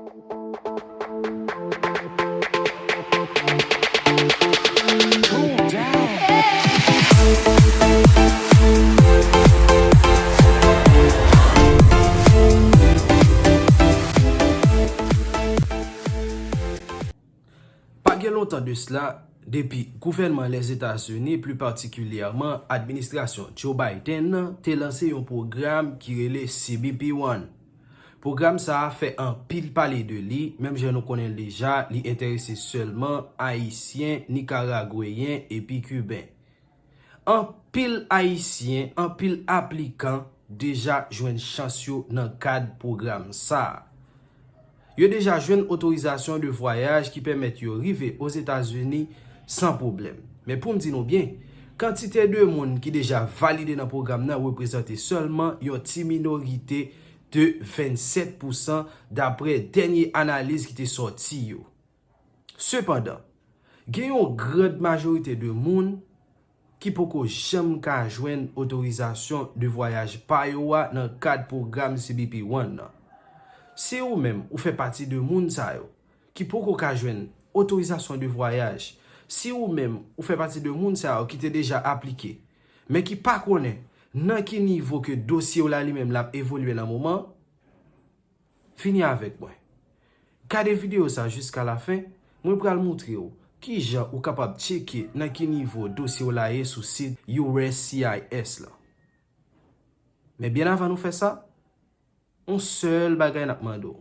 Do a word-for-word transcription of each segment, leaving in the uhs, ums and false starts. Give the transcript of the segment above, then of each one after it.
Pa gen lontan de sla, depi gouvènman Lèzetazini, pli patikilyèman administrasyon Joe Biden nan, te lanse yon pwogram ki rele C B P One. Pwogram sa a fè anpil pale de li, menm jan nou konnen l deja, li enterese sèlman Ayisyen, Nikaragweyen epi Kiben. Anpil Ayisyen, anpil aplikan deja jwenn chans yo nan kad pwogram sa a. Yo deja jwenn otorizasyon de vwayaj ki pèmèt yo rive Ozetazini san pwoblèm. Men pou m di nou byen, kantite de moun ki deja valide nan pwogram nan reprezante sèlman yon ti minorite de vennsèt pousan dapre dènye analiz ki te sòti yo. Sepandan, gen yon grand majorite de moun ki poko janm ka jwenn otorizasyon de vwayaj pa yo a nan kad pwogram C B P One nan. Si ou menm ou fè pati de moun sa yo ki poko ka jwenn otorizasyon de vwayaj, si ou menm ou fè pati de moun sa yo ki te deja aplike, men ki pa konnen nan ki nivo ke dosye w la li menm l ap evolye nan moman, vini avèk mwen. Gade videyo sa jiska lafen, mwen pral moutre w kijan ou kapab tcheke nan ki nivo dosye w la ye sou sit U S C I S lan. Men byen avan nou fè sa, yon sèl bagay n ap mande w.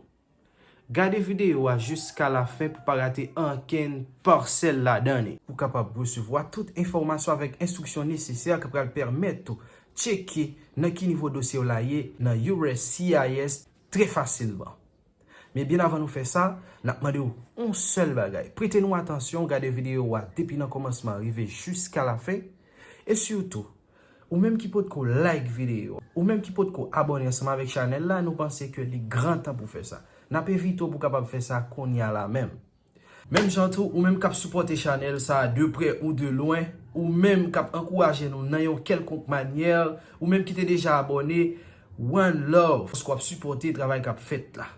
Gade videyo a jiska lafen pou pa rate ankenn pasaj ladan li. Ou kapab resevwa tout enfòmasyon avèk enstriksyon nesesè ki pral pèmèt ou tcheke nan ki nivo dosye w la ye nan U S C I S trè fasilman. Men byen avan nou fè sa, n ap mande w yon sèl bagay. Prete nou atansyon, gade videyo a depi nan kòmansman rive jiska lafen. E sitou, ou menm ki potko like videyo, ou menm ki potko abòne ansanm avèk chanèl la, nou panse ke li gran tan pou fè sa. N ap envite w pou w kapab fè sa kounye a la menm. Menm jan tou, ou menm k ap sipòte chanèl sa a de prè ou de lwen, ou menm k ap ankouraje nou nan yon kèlkonk manyè, ou menm ki te deja abòne, one love, paske w ap sipòte travay k ap fèt la.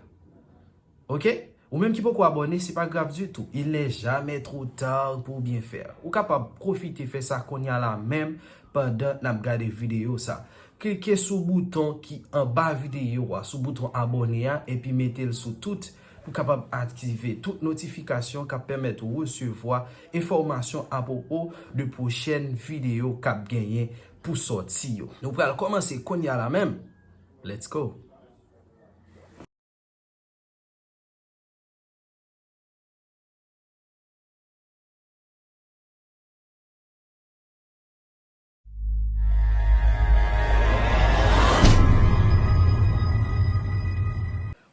Oke? Ou menm ki poko abòne, se pa grav ditou. Il n'est jamais trop tard pour bien faire. Ou kapab pwofite fè sa kounye a la menm pandan n ap gade videyo sa. Klike sou bouton ki anba videyo a, sou bouton abòne a, epi mete l sou tout pou kapab aktive tout notifikasyon k ap pèmèt ou resevwa enfòmasyon apwopo de pwochèn videyo k ap genyen pou sòti yo. Nou pral kòmanse kounye a la menm. Let's go!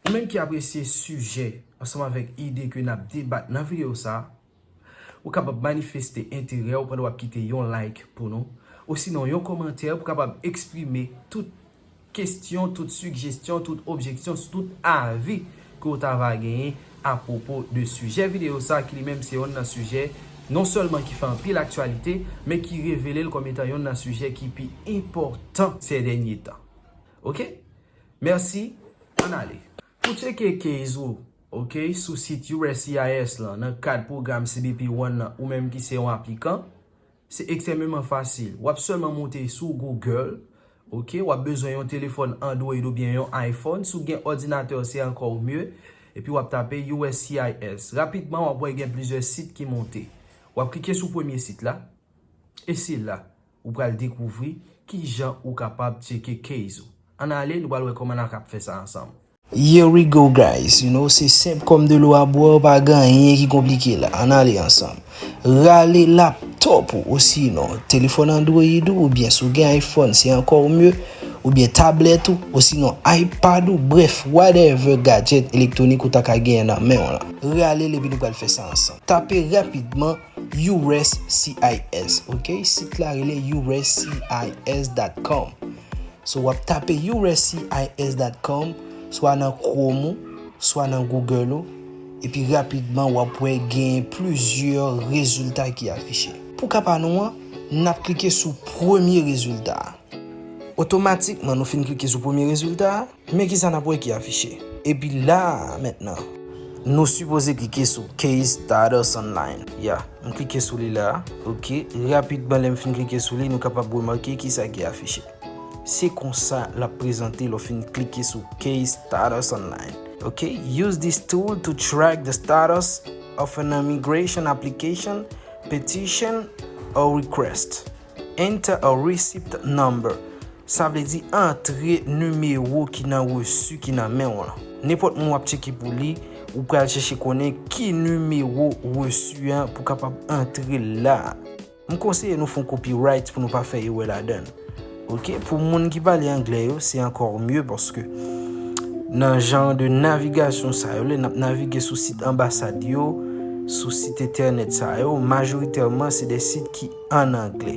Ou menm ki apresye sijè ansanm avèk ide ke n ap debat nan videyo sa a, ou kapab manifeste enterè w pandan w ap kite yon like pou nou, osinon yon kòmantè pou kapab eksprime tout kesyon, tout sijesyon, tout objeksyon, tout avi ke w ta va genyen apwopo de sijè videyo sa a, ki li menm se yonn nan sijè non sèlman ki fè anpil aktyalite, men ki revele l kòm etan yonn nan sijè ki pi enpòtan sè dènye tan. Oke? Mèsi. Ann ale. Pou tcheke case ou, oke, sou sit U S C I S lan, nan kad pwogram C B P One nan, ou menm ki se yon aplikan, se ekstrèmeman fasil. W ap sèlman moute sou Google, oke, w ap bezwen yon telefòn Android oubyen yon iPhone. Si w gen òdinatè, se ankò mye. Epi w ap tape U S C I S. Rapidman, w ap wè gen plizyè sit ki monte. W ap klike sou premye sit la. E se la, ou pral dekouvri kijan ou kapab tcheke case ou. Ann ale, nou pral wè kòman n ap fè sa ansanm. Here we go, guys. You know, se senp kòm dlo a bwè, pa gen anyen ki konplike la. Ann ale ansanm. Rale laptop ou, osinon telefòn Android ou, oubyen si w gen iPhone, se ankò mye, oubyen tablèt ou, osinon iPad ou, brèf, whatever gadget elektwonik ou ta ka genyen nan men w lan. Rale l epi nou pral fè sa ansanm. Tape rapidman U S C I S, oke? Sit la rele U S C I S dot com. So, w ap tape U S C I S dot com, swa nan Chrome ou, swa nan Google ou, epi rapidman w ap wè gen plizyè rezilta ki afiche. Pou ka pa nou an, n ap klike sou premye rezilta a. Otomatikman, nou fin klike sou premye rezilta a, men kisa n ap wè ki afiche. Epi la a, mentnan, Nou sipoze klike sou Case Status Online. Ya, m klike sou li la. Ok, rapidman lè m fin klike sou li, nou kapab remake kisa ki afiche. Se konsa l ap prezante lè w fin klike sou Case Status Online. Ok, use this tool to track the status of an immigration application, petition, or request. Enter a receipt number. Sa vle di antre nimewo ki nan resi ki nan men w lan. Nenpòt moun w ap tcheke pou li, ou pral chèche konnen ki nimewo resi an pou kapab antre la. M konseye nou fè yon copyright pou nou pa fè erè ladan l. Ok, pou moun ki pale anglè yo, se ankò mye paske nan jan de navigasyon sa yo, lè n ap navige sou sit anbasad yo, sou sit entènèt sa yo, majoritèman se de sit ki an anglè.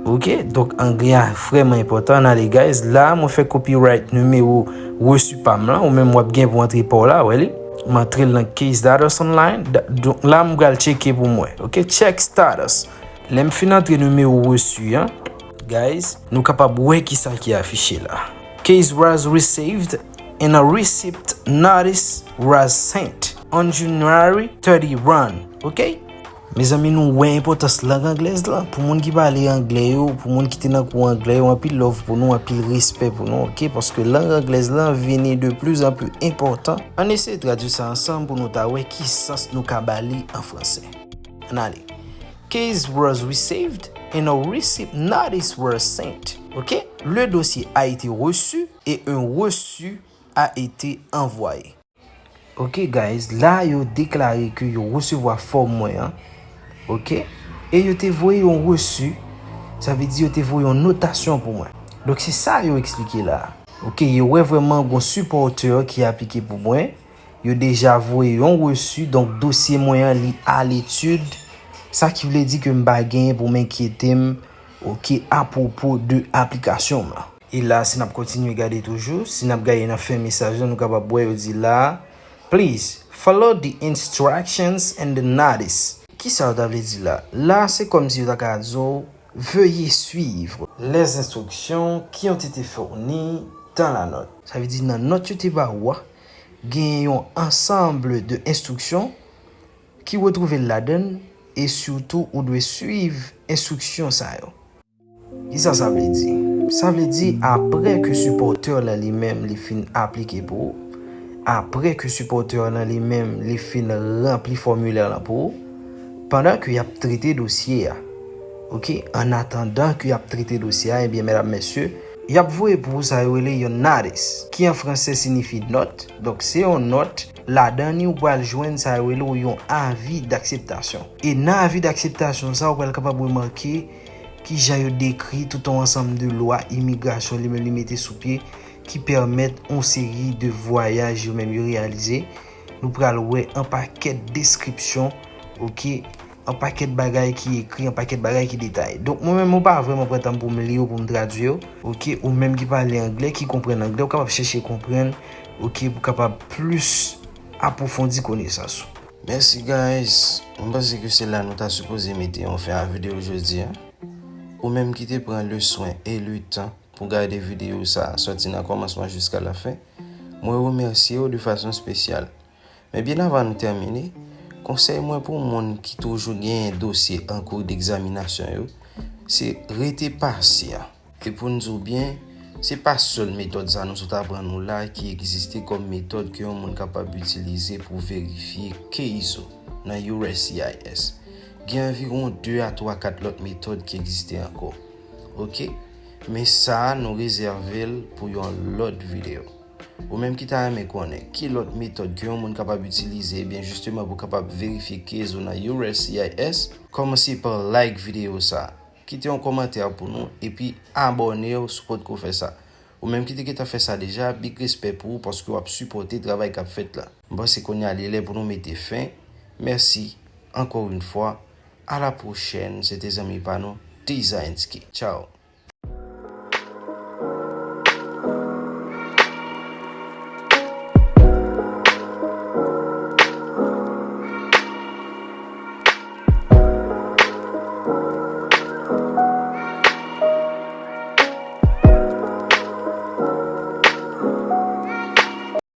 Ok, donk anglè a vrèman enpòtan. Ann ale, guys. La, mwen fè copyright nimewo resi pa m lan, ou menm w ap gen pou antre pa w la, wè li. M antre l nan Case Status Online. Da- Donk la, m pral tcheke pou mwen. Ok, check status. Lè m fin antre nimewo resi an, guys, nou kapab wè kisa ki afiche la. Case was received and a receipt notice was sent on January thirty-one. Ok? Mezanmi, nou wè enpòtans lang anglèz lan. Pou moun ki pale anglè yo, pou moun ki te nan kou anglè yo, anpil love pou nou, anpil respè pou nou, ok? Paske lang anglèz lan vini de plus en plus enpòtan. Ann eseye tradui sa ansanm pou nou ta wè ki sans nou ka ba li an fransè. Ann ale. Case was received and a receipt notice was sent. Ok? Le dossier a été reçu et un reçu a été envoyé. Ok, guys, la yo deklare ke yo resevwa fòm mwen an. Ok? E yo te voye yon resi, sa vle di yo te voye yon notasyon pou mwen. Donk, se sa yo eksplike la. Ok, yo wè vrèman gon sipòtè ki aplike pou mwen. Yo deja voye yon resi, donk dosye mwen an li aletid. Sa ki vle di ke m pa genyen pou m enkyete m, ok, apwopo de aplikasyon m lan. E la, si n ap kontinye gade toujou, si n ap gade nan fen mesaj lan, nou kapab wè yo di la, please follow the instructions and the notice. Kisa yo ta vle di la? La, se kòmsi yo ta ka di w, veuillez suivre les instructions qui ont été fournies dans la note. Sa vle di nan nòt yo te ba ou a, gen yon ansanm de enstriksyon ki retwouve l ladan l, e sitou ou dwe swiv enstriksyon sa yo. Kisa sa vle di? Sa vle di apre ke sipòtè lan li menm li fin aplike pou ou, apre ke sipòtè lan li menm li fin ranpli fòmilè lan pou ou, pandan ke y ap trete dosye a. Ok, an atandan ke y ap trete dosye a, ebyen, medam, mesye, y ap voye pou ou sa yo rele yon notice, ki an fransè siyifi nòt. Donk, se yon nòt, ladan li ou pral jwenn sa yo rele yon avi d'akseptasyon. E nan avi d'akseptasyon sa, ou pral kapab remake ki jan yo dekri tout yon ansanm de lwa imigrasyon li menm li mete sou pye, ki pèmèt yon seri de vwayaj yo menm yo reyalize. Nou pral wè yon pakèt deskripsyon, ok, yon pakèt bagay ki ekri, yon pakèt bagay ki detaye. Donk, mwen menm, mwen pa vrèman pran tan pou m li yo, pou m tradui yo. Ok, ou menm ki pale anglè, ki konprann anglè, ou kapab chèche konprann, ok, pou kapab plis apwofondi konesans ou. Mèsi, guys. Mwen panse ke se la nou ta sipoze mete yon fen a videyo jodi a. Ou menm ki te pran le swen e le tan pou gade videyo sa a soti nan kòmansman jiska lafen, mwen remèsye w de fason espesyal. Men byen avan nou tèmine, konsèy mwen pou moun ki toujou genyen dosye an kou d'egzaminasyon yo, se rete pasyan. E pou n di w byen, se pa sèl metòd sa nou sot aprann ou la ki egziste kòm metòd ke yon moun kapab itilize pou verifye case ou nan U S C I S. Gen anviwon de a twa kat lòt metòd ki egziste ankò. Ok? Men sa a, nou rezève l pou yon lòt videyo. Ou menm ki ta renmen konnen ki lòt metòd ke yon moun kapab itilize, ebyen, jisteman, pou kapab verifye case ou nan U S C I S, kòmanse pa like videyo sa a, kite yon kòmantè pou nou, epi abòne w si w potko fè sa. Ou menm ki te gentan fè sa deja, big respè pou ou paske w ap sipòte travay k ap fèt la. M panse kounye a li lè pou nou mete fen. Mèsi, encore une fois. À la prochaine, se te zanmi pa nou, Design Ski. Ciao.